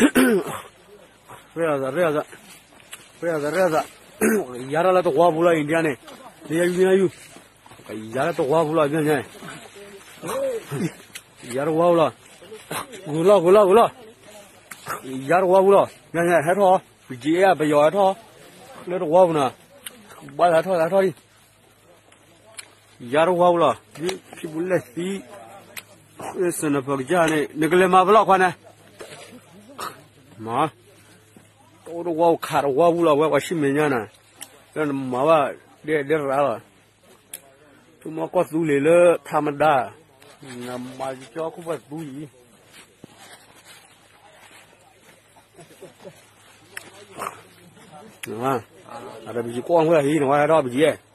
ရဲၣ်သး ရဲၣ်သး ရဲၣ်သး ရဲၣ်သး, ယၤထီၣ်လၢတဝီပူၤလီၤ India န့ၣ်, နယယူၤ နယယူၤ, ယၤလၢတဝီပူၤလီၤ ညါညါ, ယၤတဝီပူၤလီၤ, ဂုၤလီၤ ဂုၤလီၤ ဂုၤလီၤ, ယၤတဝီပူၤလီၤ ညါညါ ဟဲထီၣ်, ပယီၤဟဲထီၣ်, လၢတဝီပူၤနီၤ, ဘၣ်သးထီၣ်သးထီၣ်လံ ယၤတဝီပူၤလီၤ, ဖံပူၤလဲၣ်သံ, စနၢၤပၢၤကစၢ်န့ၣ် နကလဲၤမၤဖဲလဲၣ်ခွါန့ၣ်, မ့ၢ်, တအိၣ်တဝီပူၤခးတဝီပူၤလီၤ ဝဲပှၤဆံမဲာ်ညါန့ၣ်, လၢနမၤဘၣ်ဒဲဒဲရၤလီၤ, ထူမီၢ်ကီၢ်သူလ့ၤလၢထးမဒါ, နမၤကၠီခိၣ်ပှၤသူအံၤ, အဒီးပယံၤကွၢ်ဝဲဟံး နဝဲဟဲထီၣ်ပယံၤ